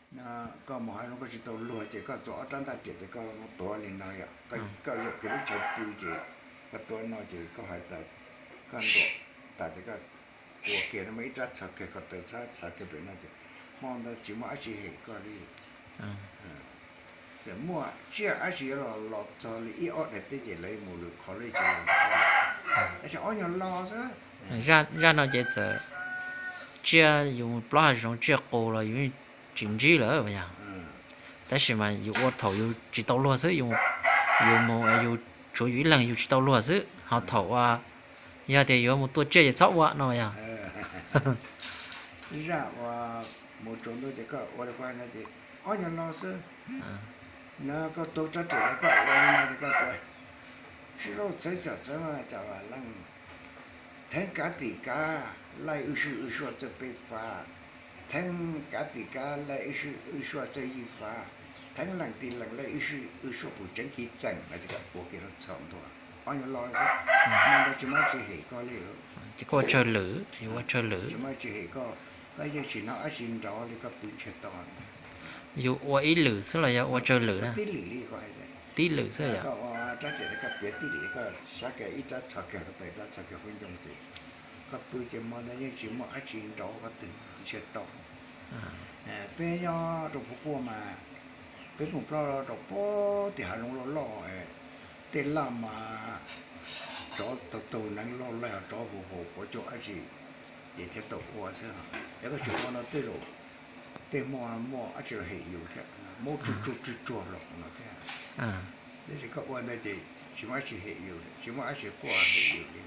Koj mus hav zoov koj tsis tau luag ces koj txua ob rab ntaj riam ces koj tuav li no yom, koj zaum kiag lub chaw pw ces koj tuav no ces koj hais tas koj ntuam tas ces koj ua kiag no muaj ib rab txhos kiag ko taw txhab txhos kiag pem no ces hmo ntawd tsis muaj dab tsi hem koj li. Txawm muaj tsiaj dab tsi yuav los los txog li ib ob daim teb ces lawv mus lwm qhov li ces tab sis ob nyuag lo xwb. Zaj no ces txawm tsiaj yus mus plob hav zoov tsiaj qus los yus tsis ntsib lawm yog. Tab sis mas yus ua thaum yus tsis tau luag xwb, yus mus yus tshuav yus ib leeg yus tsis tau luag xwb, ho thaum uas yog tias yuav mus tua tsiaj ces txhob ua no yog. Zaj uas mus tsaus ntuj ces koj ua li kuv hais no ces ob nyuag lo xwb. No koj tuav rab riam koj ua li no ces koj tuav, sib lauj txhawv cam txawv mas cam vam leej, theeb kav tim kav laij wj swj wj suaj txawj peb fav, theeb kav tim kav laij wj swj wj suaj txawj yij fav, theeb leej tim leej laij wj swj wj suaj pum tseev kiv txeem no ces koj ua kiag rau txhaum ntua. Ob nyuag lo xwb, no tsis muaj dab tsi hem koj li. Ces koj ua tsawg lwm, yus ua tsawg lwm. Tsis muaj dab tsi hem koj, koj yeej tsis hnov dab tsi nrov li, koj pw ntsiag to ntag. Yus ua ib lwm xwb los yog ua tsawg lwm na? Tib lwm li koj hais, tib lwm xwb yom. Koj ua rab riam koj piav tib lwm, koj xav kiag ib rab txhos kiag ko taw, rab txhos kiag hub ncoo ces koj pw ces hmo ntawd yeej tsis muaj dab tsi nrov koj twg ntsiag to. Peb nyob rau Phuv Kuaj mas peb mus plob rau pem tim hav zoov loj loj, tej laj mas tsov taug taug neev loj laij, tsov haus haus pov cuag dab tsi ces thiaj tau ua xwb. Yog koj tsis ua no tej zaum tej hmo muaj dab tsi los hem yus thiab, muab tsuj tsuj tsuj tsuag los no thiab. Tab sis koj ua ntawd ces tsis muaj dab tsi hem yus, tsis muaj dab tsi quaj hem yus li.